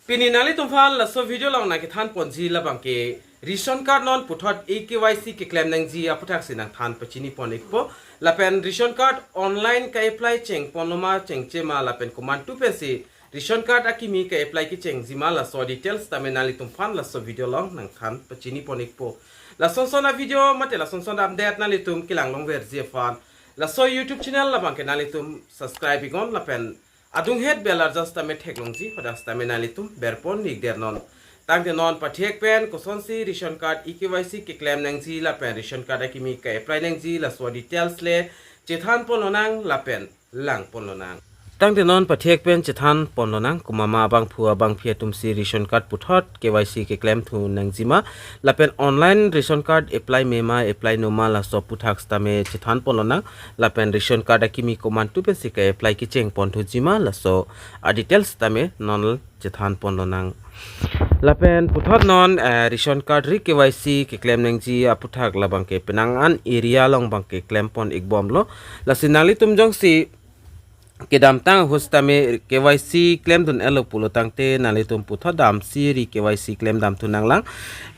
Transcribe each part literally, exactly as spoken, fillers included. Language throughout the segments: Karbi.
Pini nanglitum aphan laso video along nangkethan ponji labang ke ration card non puthot e-K Y C keklem nangji aputhaksi nangthan pachini pon ikpo. Lapen ration card online ka-apply cheng ponloma chengche ma lapen komantu pensi ration card akimi ka-apply kechengji ma laso details tame nanglitum aphan laso video along nangthan pachini pon ikpo. Lasonson a-video mate lasonson a-update nanglitum kelang longverji aphan laso YouTube channel labang ke nanglitum subscribe iknon lapen adunghet bell arjan sitame theklongji, hadak sitame nanglitum berpon ikdernon. Tangte non pathek pen kosonsi ration card e-K Y C keklem nangji lapen ration card akimi ka-apply nangji laso details le chethan ponlonang lapen lang ponlonang. Tangte non pathek pen chethan ponlonang, komat ma abangphu abangphi atumsi ration card puthot K Y C keklem thu nangji ma lapen online ration card apply me ma apply no ma laso aputhak sitame chethan ponlonang lapen ration card akimi komantu pensi ka-apply kecheng pon thuji ma laso a-details tame non chethan ponlonang. Lapen puthot non, eh, ration card re-K Y C keklem nangji aputhak labang ke penang an area along abang ke klem pon ikbomlo. Lasi nanglitum jongsi kedamtang ahut sitame K Y C klemdun-etlo pulo tangte nanglitum puthot damsi re-K Y C klem dam thu nanglang.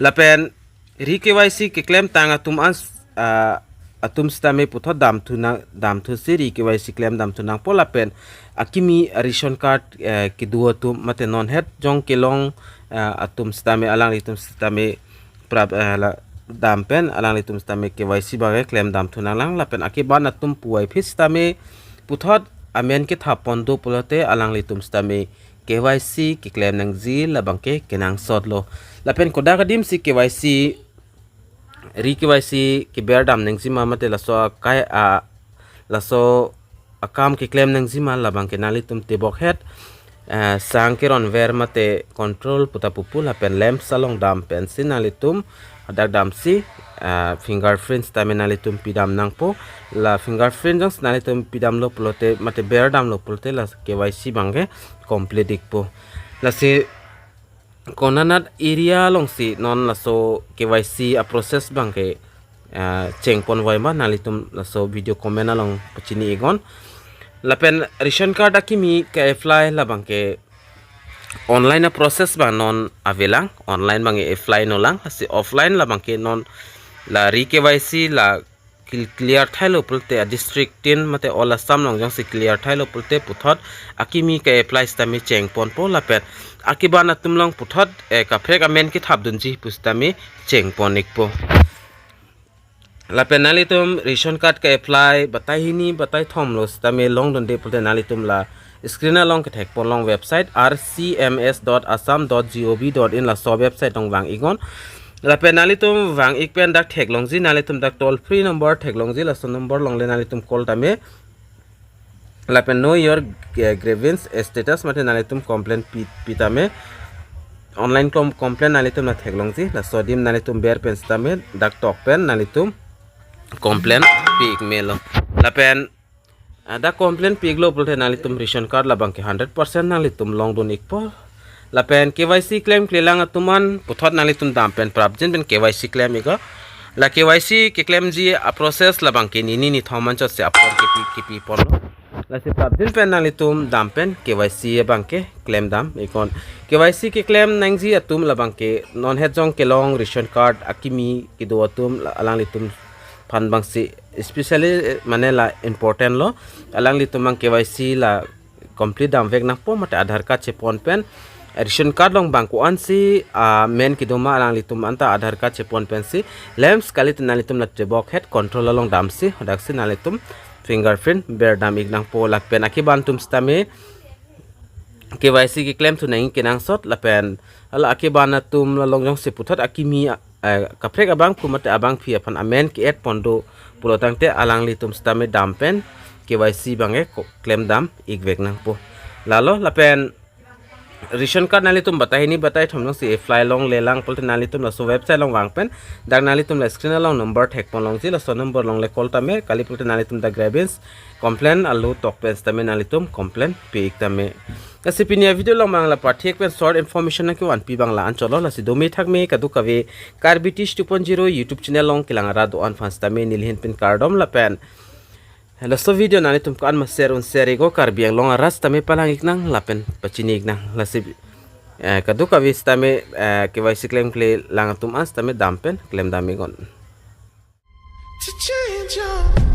Lapen re-K Y C keklemtang atum an, ah, atum sitame puthot dam thu nang, dam thusi re-K Y C klem dam thu nangpo lapen akimi ration card, eh, kedo atum mate non het jong kelong, eh, atum sitame alanglitum sitame prap, eh, la dam pen alanglitum sitame K Y C abang ke klem dam thu nanglang lapen akeban atum puvoiphit sitame puthot amen kethap pon do pulote alanglitum sitame K Y C keklem nangji labang ke kenangsotlo. Lapen kodak adimsi K Y C, re-K Y C keber dam nangji ma mate laso akai a laso akam keklem nangji ma labang ke nanglitum tebok het, eh, sang keronver mate control puta pupu lapen lamps along dam pensi nanglitum hadak damsi, eh, fingerprint tame nanglitum pidam nangpo. La fingerprint jongsi nanglitum pidamlo pulote mate ber damlo pulote la K Y C abang ke complete ikpo. Lasi konanat area alongsi non laso K Y C a-process abang ke, ah, cheng ponvoi ma nanglitum laso video comment along pachini iknon. Lapen ration card akimi ka-apply labang ke online a-process abang non avelang, online abang ke apply nolang, lasi offline labang ke non la re-K Y C la cl-, clear thailo pulote a-district tin mate all Assam along jongsi clear thailo pulote puthot akimi ka-apply sitame cheng ponpo lapen akeban atum along puthot, eh, kaprek amen kethap dunji pu sitame cheng pon ikpo. Lapen nanglitum ration card ka-apply batai hini batai thomlo sitame longdunde pulote nanglitum la screen along kethek ponlong website R C M S dot assam dot gov dot in laso website along vang iknon. Lapen nanglitum vang ik pen dak theklongji, nanglitum dak toll free number theklongji, laso number along le nanglitum call tame. Lapen know your, eh, grievance status mate nanglitum complaint pi, pitame. Online com-, complaint nanglitum la theklongji, laso adim nanglitum ber pen sitame dak tok pen nanglitum complaint pi ik melo. Lapen, ah, dak complaint pi iklo pulote nanglitum ration card labang ke hundred percent nanglitum longdun ikpo. Lapen K Y C klemklelang atum an puthot nanglitum dam pen prapjin pen K Y C klem iknon. La K Y C keklemji a-process labang ke nini nithom anchotsi apor kipi, kipi ponlo. Lasi prapjin pen nanglitum dam pen K Y C abang ke klem dam iknon. K Y C keklem nangji atum labang ke non het jong kelong ration card akimi kedo atum la alanglitum aphan abangsi especially, eh, mane la important lo. Alanglitum abang K Y C la complete damvek nangpo mate Aadhaar card chepon pen, eh, ration card along abang ko-ansi, ah, amen kedo ma alanglitum anta Aadhaar card chepon pensi lamps kali te nanglitum la tebok het control along damsi hadaksi nanglitum fingerprint ber dam ik nangpo. Lapen akeban atum sitame K Y C keklem thu nangji kenangsot lapen hala akeban atum along jongsi puthot akimi, eh, kaprek abangphu mate abangphi aphan amen ke-add pon do pulo tangte alanglitum sitame dam pen K Y C abang ke ko-, klem dam ikvek nangpo. Lalo lapen ration card nanglitum batai hini batai thom alongsi apply longlelang pulote nanglitum laso website along vang pen dak nanglitum la screen along number thek ponlongji, laso number along le call tame, kali pulote nanglitum dak grievance complaint alo tok pen sitame nanglitum complaint pi ik tame. Lasi pini a-video along abang la pathek pen short information nangkevanpi abang la anchotlo, lasi dome thakme kadokave Karbi Tish two point zero YouTube channel along kelang arat do-an aphan sitame neli ahin pen kardom lapen laso video nanglitum ko-an ma share un share iknon, Karbi Anglong arat sitame palang iknang lapen pachini iknang. Lasi Eh, kadokave sitame, eh, K Y C klemkle lang atum an sitame dam pen klem dam iknon. To change your